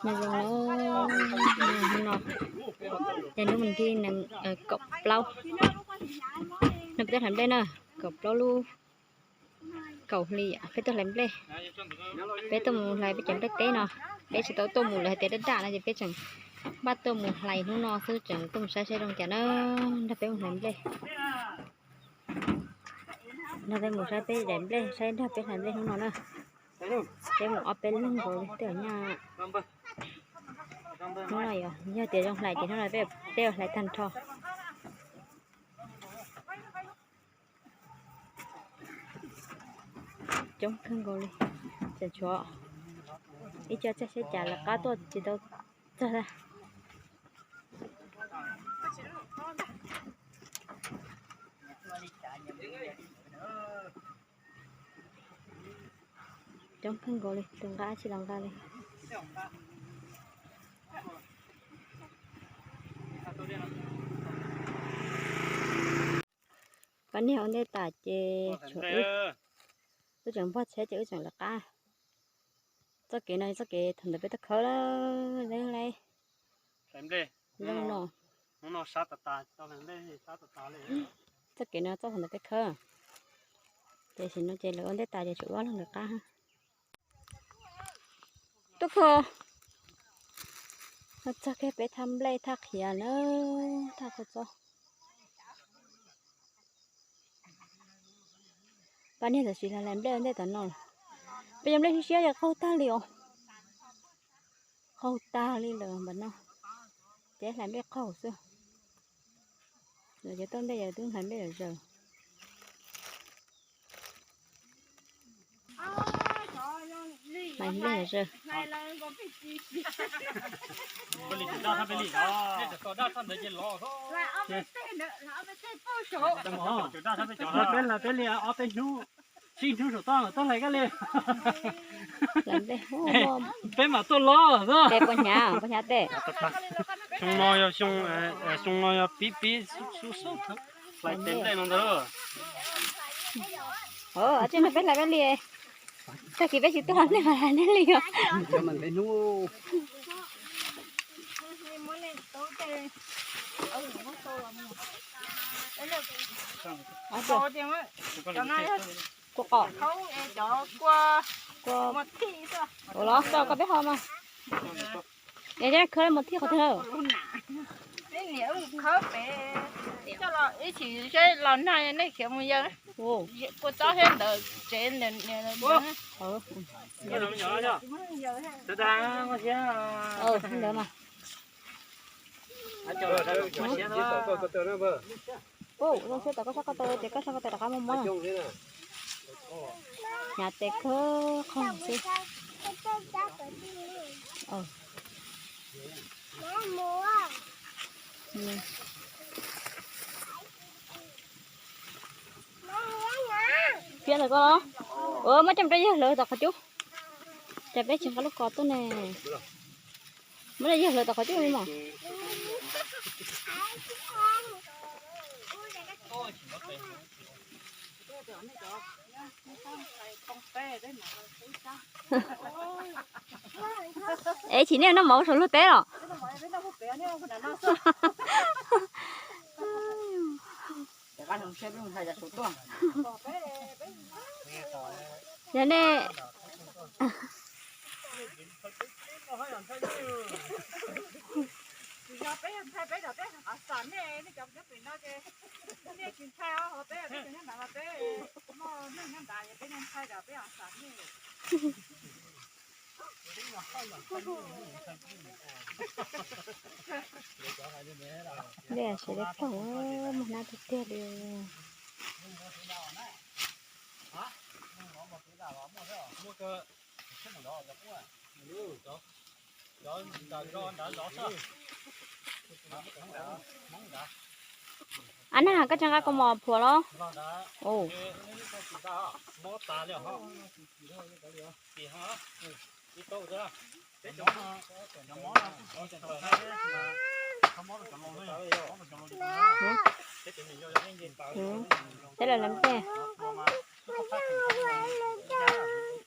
Nyob zoo na, hnub no yog hnub vas thib nees, kaum plaub, no peb tuaj hlais nplej na, kaum plaub lub kaum hli peb tuaj hlais nplej. Peb tuaj mus hlais peb cov nplej teb no, peb tsis tau tuaj mus lawm hais tias daj daj no ces peb tseem npaj tuaj mus hlais hnub no xwb, tseem tuaj mus saib saib zoo cas na. Nrog peb mus hlais nplej, nrog peb mus saib peb daim nplej, saib nrog peb hlais nplej hnub no na. Peb mus ob peb leeg nkaus li tej nyaj. Hnub no yog tias zoo hlais ces hnub no peb hlais tag nrho. Coob kawg nkaus li, tseem tshuav ib co txog seb cas lawv qab tuaj tsis tau txog. Coob kawg nkaus li, tus nqa tsis los nqa li. Pab niag ua ntej tas ces tshuav wb, wb tseem npog tsheb ces wb tseem lawv qab. Txoj kev no txoj kev thaum ntawd peb tuaj khawb lawm, zoo no. Txoj kev no txoj thaum ntawd peb khawb, tiam sis no ces lawv ua ntej tas ces tshuav wb ob leeg lawv qab. Tuaj kho, txog kiag peb thaj nplej thaj qhiav na, thaj kho txob. Pab niag tam sim hlais nplej ua ntej tom no, peb cov nplej siab siab ces qaug tag li os, qaug tag li lawm npam no, ces hlais nplej qaug xwb. Lawv cov tuaj nplej yog twb hlais nplej lawm zaws. Hlais nplej lawm zaws. Peb hlais peb li ob peb hnub, tsib hnub saum toj tuaj hlais kab li. Peb mam tuaj los. Peb puas hnyav, puas hnyav tej. Xyoo no yog xyoo, xyoo no yog pib pib xub xub hlais tes nplej no ntag. Tsis no peb hlais peb li, tag kis peb tsis tuaj nej mas hlais nej li os. Kua qos, kua, ua los tso koj peb ho mas. Es khawb mus thij qhov twg? Ib chim seb los nag nej khiav mus yawg, kua txob thiab ntawd tsev. Ntawd mas. Zoo siab tom koj sab ko taw ces koj sab ko taw rov qab muaj mob. Hnyav tes kawg qhov xwb. Piav ntawm koj los, muab coj mus rau yawg hlawv tom qhov cub. Cas peb tsis nqa lub kos tuaj ne? Muab rau yawg hlawv tom qhov cub li mas. Es chim nej noj mov saum luag teb los? Yog nej, nej sawv daws ploog, muaj hnab tiag tiag li. Ab, nag koj tsis nqa kaus mom phuam los? Peb los lawm tej.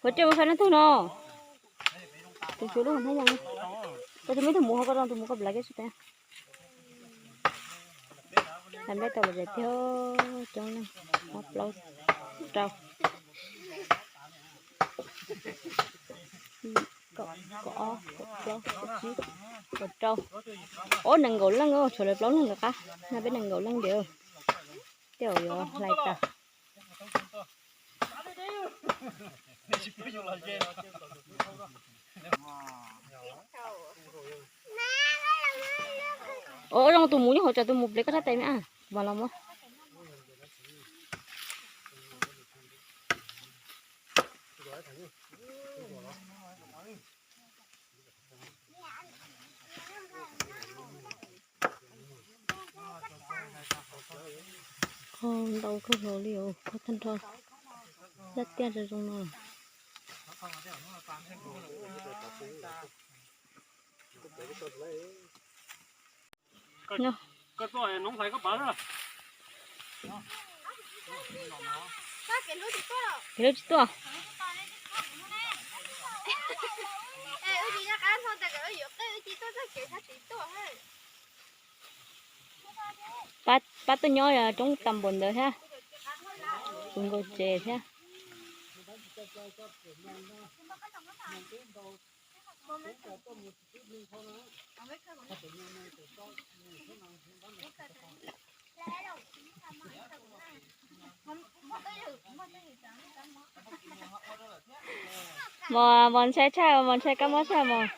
Puas coj mus faib leej twg no? Tus tsuav lub hnab yas. Koj tus me tus mus ho koj zoo tus mus koj plas kiag tsis tas. Hlais nplej tau los tiag tiag, coob leej, ob plaub rau, kaum ob kaum plaub kaum tsib kaum rau, ob nees nkaum leej, tshuav lawv plaub leeg lawv qab, nag peb nees nkaum leej tiag. Tej zaum yuav hlais tas. Ua zoo tus mus nyob hauv tsam tus mus ple koj sab tes me a, kuv mam los muab. Qhov ntau kawg nkaus li os, qhov tag nrho laj tiaj zoo zoo no. Kev hlub tsis tuaj. Pab tuaj nyob roob tas npaum ntawd thiab, tus nkaus tsev thiab. Mos, mos ntshai tshaj, mos ntshai kab mob tshaj mos.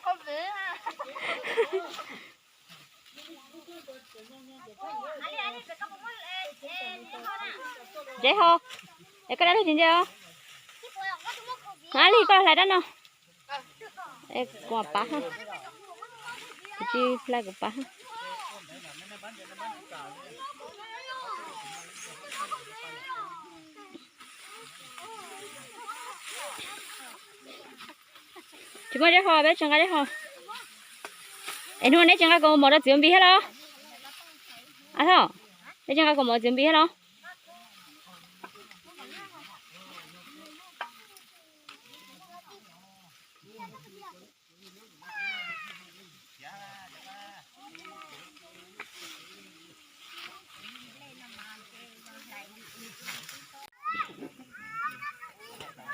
Ntse ho, es koj dab laug tsis ntse os? Ab li koj hlais dab no. Kuv pab, kuv tsis hlais kuv pab. Tsis muaj zeb ho, peb tsis nqa zeb ho. Es hnub neb tsis nqa kaus mom rau txiv ua npis thiab los? A thoj, neb tsis nqa kaus mom txiv ua npis thiab los?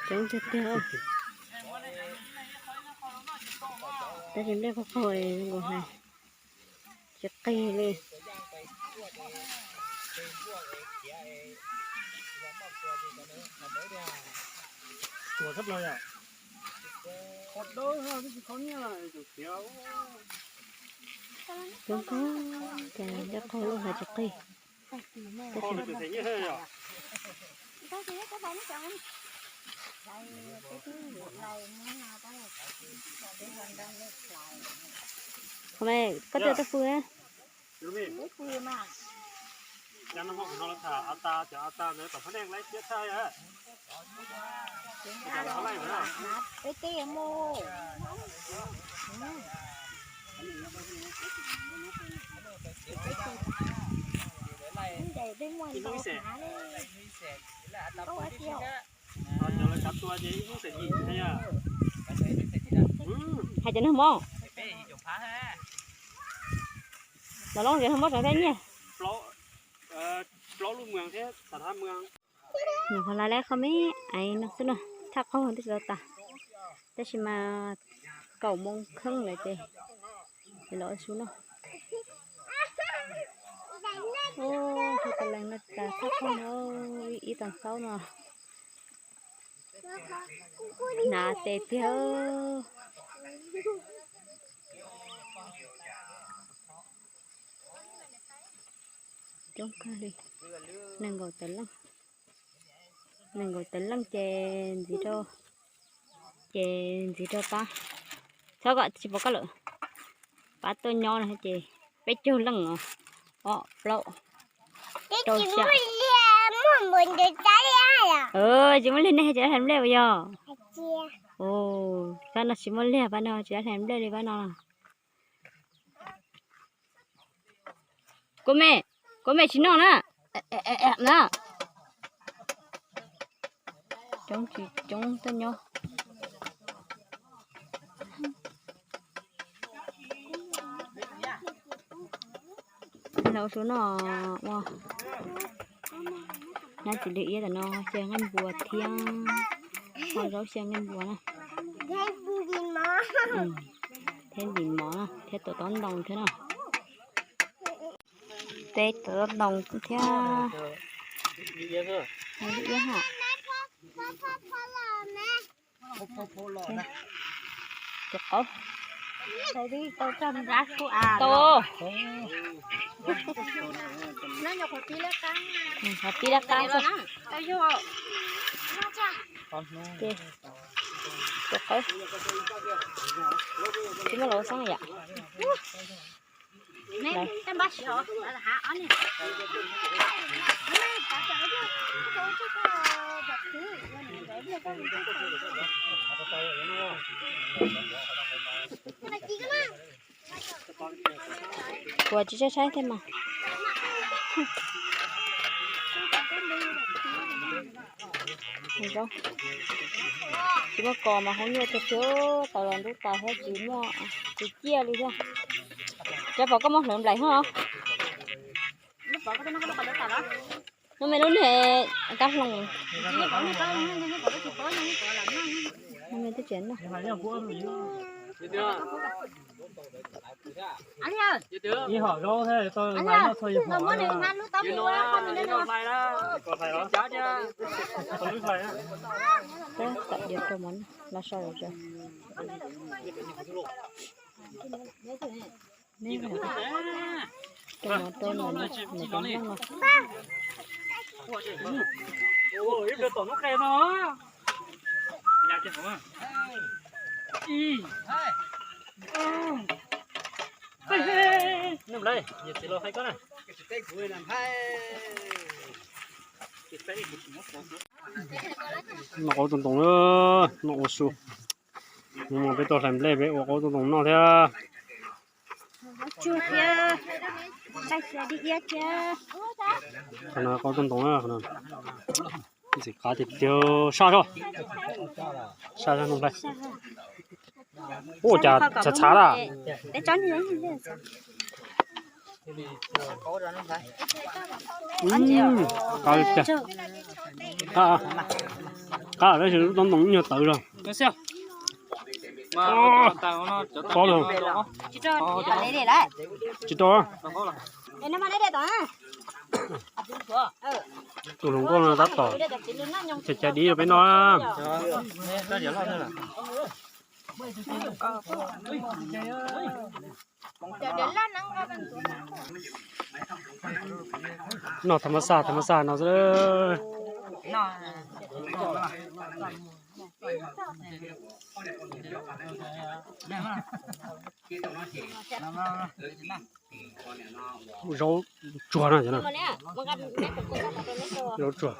Coob tiag tiag. Tab sis nplej qhuav qaug nkaus hais, tsis qig li. Coob kawg, cas nplej qaug lub hais tsis qig. Qhov me koj twb tau fw na. Hais tias nag hmo los loob tias nag hmo tseem thaj nyiaj. Nws qhov lawv lab qhov me aiv no xwb na, thaj qaug twb tsis tau tas, tab sis mas kaum moo kheej lawm ces los ua su noj. Thaj tau lees no tas thaj qaug no, ib tag xaub no. Hnav tes tiag. Coob kawg li, nees nkaum tawm leej, nees nkaum tawm leej ces ntxiv rau, ces ntxiv rau pab, txhob kom tsis pom koj lawm. Pab tuaj nyob no ces peb caug leej os, ob plaub rau xya. Tsis muaj liag nej tsis hlais nplej puas yog? Pab no tsis muaj liag, pab no tsis hlais nplej li pab no. Kua me, kua me tsis noj na. Na, coob tsis coob tuaj nyob. Tau su no ua nab tsis li iab tam no xyaw nqaij npua thiab, ho zaub xyaw nqaij npua na. Thiab ntim mov na, thiab tuav tob ntoo thiab na. Teb tuav tob ntoo thiab. Iab ha. Tus qaub. Tau. Qhov pib laj qab xwb. Tus qaub. Tsis muaj lus xeeb yom. Kuv tsis saib saib thiab mas. Tsis muaj kos mas hoob nyuaj tiag tiag, tawm los ntub tas thiab tsis muaj, tsis ciaj li thiab. Cov pom koj muab hlawv nplaim hov. Nub me lub niag kab hloos. Nub me twb tseem noj. Tawm diav rau mov los so. Rau mov rau nws, nws rau nplooj no. Noj qaub tooj toom na, noj ua su. Peb tuaj hlais nplej peb ua qaub tooj toom noj thiab. Qhov no qaub tooj toom na, qhov no ntxim qab tiag tiag, saj zog, saj zog noj nplej. Ua cas txhav txhav lawm. Qab tiag. Qab, qab tab sis lub tooj toom nyuag tawv zog. Pob lug. Tsis rau. Tus hluas nkauj no tab tom cais cais dib rau peb noj. Noj tham mas xaj tham mas xaj no xwb. Zaub tsuag no, zaub tsuag.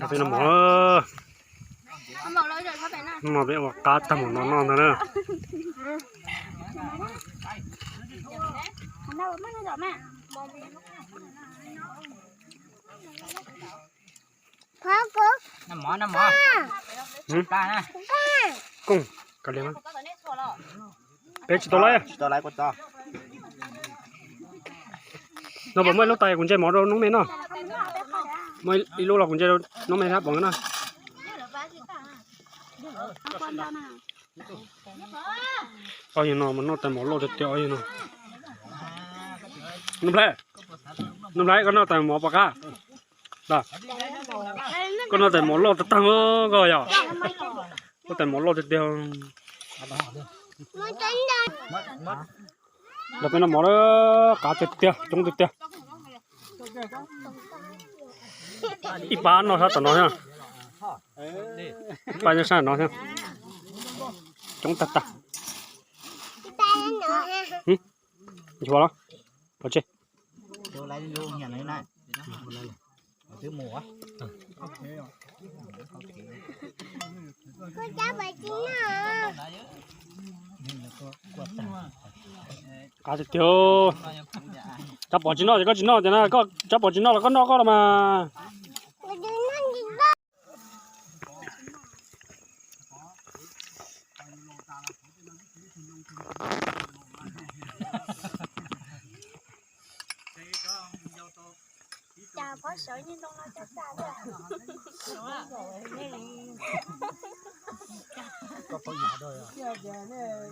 Peb noj mov, noj peb ua qab tag mus no noj ntag na. Kooj, kav liam, peb tsis tau lawm. No puas muaj ib lub tais kuv ntse mov rau noob me noj. Muaj ib lub los kuv ntse rau noob me thiab pom no. Ob yawg no mas noj tais mov loj tiag tiag ob yawg no. Nuj Nplhaib, Nuj Nplhaib koj noj tais mov puas qab? Koj noj tais mov loj tag tag koj yog. Koj tais mov loj tiag tiag. Los peb noj mov lawm, qab tiag tiag, coob tiag tiag. Ib pab noj sab tom no thiab. Ib pab nyob sab no thiab. Coob tag tag. Nchuav los? Pov tseg. Qab tiag tiag. Tsov pom tsis noj ces koj tsis noj tiag na, koj tsov pom tsis noj los koj noj koj los mas.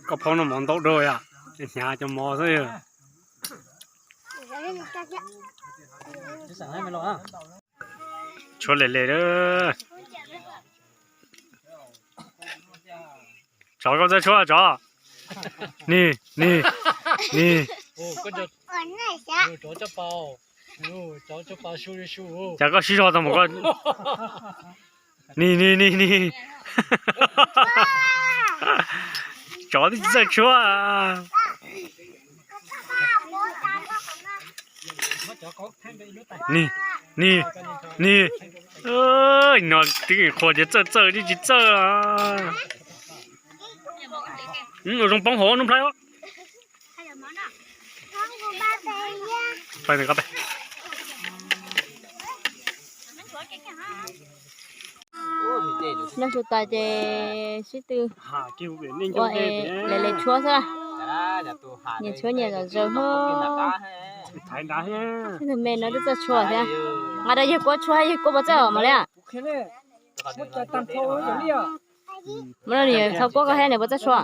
Koj phaub noj mov ntau dua yom, ces hnyav cov mov xwb. Tshuab le le. Tsov, koj txawj tshuab tsov. Ni, ni, ni. Cas koj sib zog tau mus koj. Ni, ni, ni, ni. Tsov twb tsis txawj tshuab. Ni, ni, ni. No twb qhuas tias txawj txawj twb tsis txawj. Ua zoo poob hauv noob nplhaib os. Noj su tas ces sib tw ua es le le tshuab xwb. Nyias tshuab nyias zom zaws hos. Tus me no twb txawj tshuab thiab. Nqa rau yawg Kuab tshuab, yawg Kuab puas txawj os mos liab? Muab rau nws, txhob Kuab koj thiab nws puas txawj tshuab.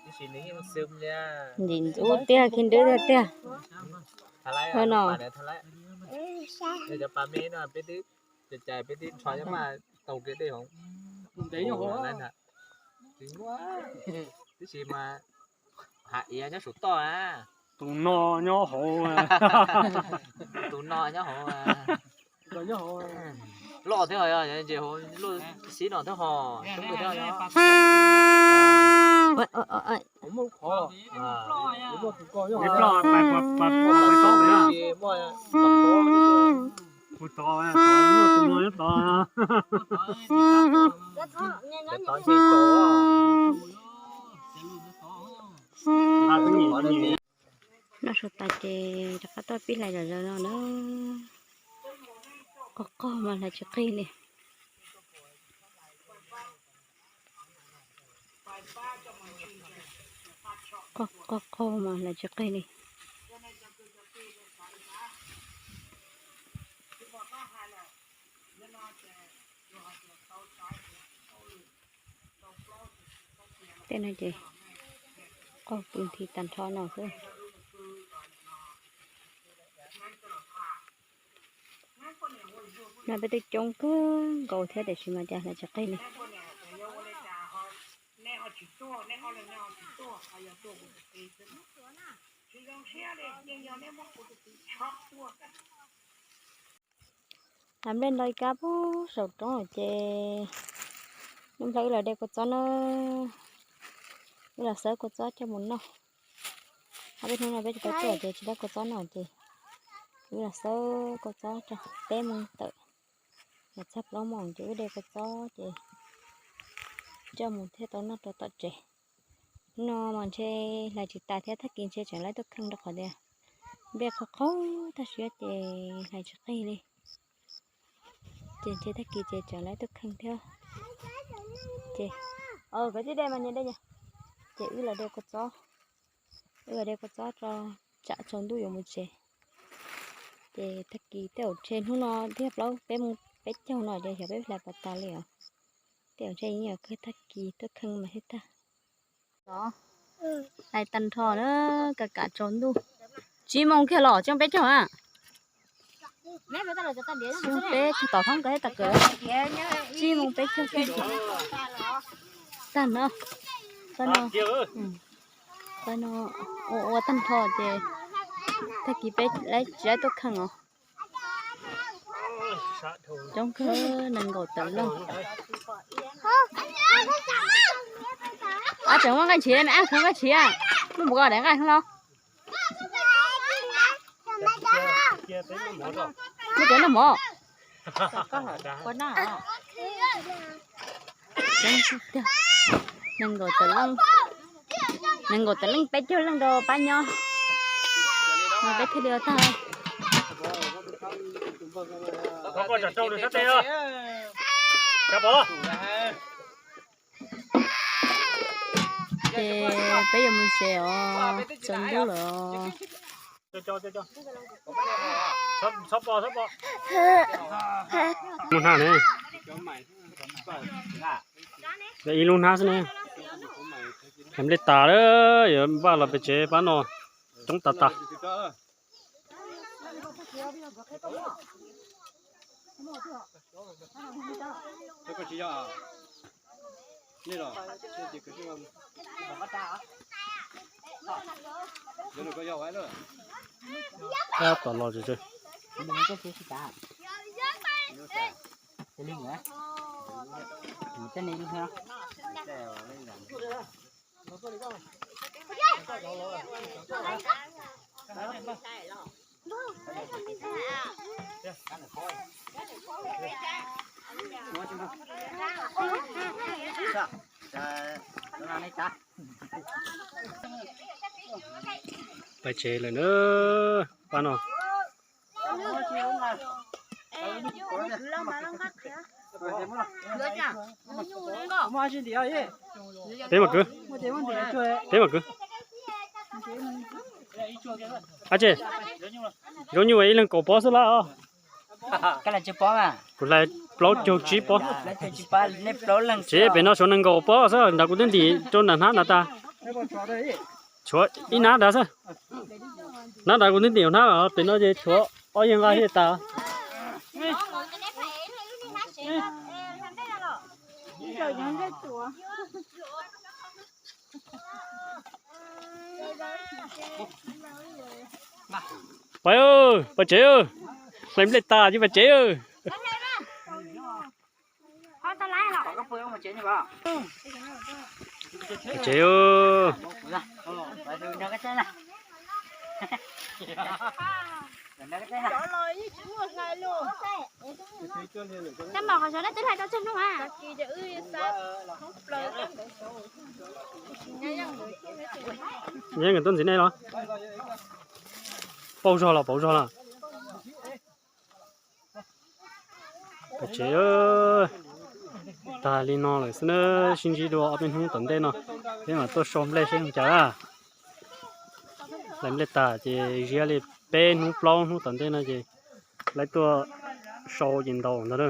Ntxim ntxub tiag, khib nrwb tiag tiag. Ho no. Tus no nyob hauv. Tus no nyob hauv. Loj thiab, loj xib no thiab ho. Noj su tas ces rov qab tuaj pib hlais zom zaws no na. Qog qog mas hlais tsis qig li. Qog qog qog mas hlais tsis qig li. Tej no ces qog pw nthi tag nrho no xwb. No peb twb coob kawg nkaus thiab tiam sis mas cas hlais tsis qig li. Hlais nplej nto ib kab pug saum roob lawm ces nub nplhaib wb los de kua txob na. Wb los xawb kua txob coj mus noj. Ob peb hnub no peb tsis tau tuaj ces tsis tau kua txob noj ces wb los xawb kua txob rau peb mus tawm. Los txog plaub moos ces wb de kua txob ces coj mus thiaj tau noj rau tom tsev. No mas ntshe hlais tsis tas thiab, tag kis ntshe tseem laib tuaj kheej rau qhov tias nplej qhov qhaub tag siab ces hlais tsis qig li. Ces ntshe tag kis ces tseem laib tuaj kheej thiab. Ces, koj tib de mas nyias de. Ces wb los de kua txob, wb los de kua txob rau tsam tsaus ntuj yuav mus tsev. Ces tag kis tej zaum ntshe hnub no thiab plaub peb mus peb caug no ces xyov peb hlais puas tas li os. Tej zaum ntshe yeej yuav kawg tag kis tuaj kheej mas thiaj tag. Hlais tag nrho na, kam kam tsaus ntuj. Tsib moos kiag los tsib moos peb caug na. Tsib moos peb caug, tsib moos peb caug kiag. Tag no, tag no, tag no, ua ua tag nrho ces tag kis peb tsis laib tuaj kheej os. Coob kawg, nees nkaum tawm leej. Ab, tseem muaj nqaij ntshiv, ab, khaws nqaij ntshiv, muaj mus ko daim nqaij no. Muaj cov noj mov. Coob tiag, nees nkaum tawm leej. Nees nkaum tawm leej peb caug leej rau pab nyob, peb thiaj li tag. Ces peb yuav mus tsev os, tsaus ntuj lawm. Mus hnab ne, ib lub hnab xwb ne. Nplej tas lawm, yuav npaj los pem tsev pab no, coob tas tas. Tab tom los Pais tsev lawm na, pab no. Peb mam kwv, peb mam kwv. Ab tsi, zoo nyuj ib leeg kaum pob xwb lawm os. Kuv hlais plaub caug tsib pob. Tsev pem no tshuav nees nkaum pob xwb, nrad kuv twb ntim rau nram hnab nrad tas. Tshuav ib hnab nrad xwb. Hnab nrad kuv twb ntim hnab, pem no ces tshuav ob yawg nqa thiaj tas. Pais, pais tsev, hlais nplej tas ces pais tsev. Pais tsev. Yeej tuaj ntxiv nej los? Pauj zog los pauv zog los? Pais tsev, tag li no lawm xwb na, sib ntsib dua ob peb hnub tom ntej no, peb mam tuaj sau nplej seb zoo cas. Hlais nplej tas ces ziab li peb hnub plaub hnub tom ntej no ces lawv tuaj sau ces ntaus ntag na.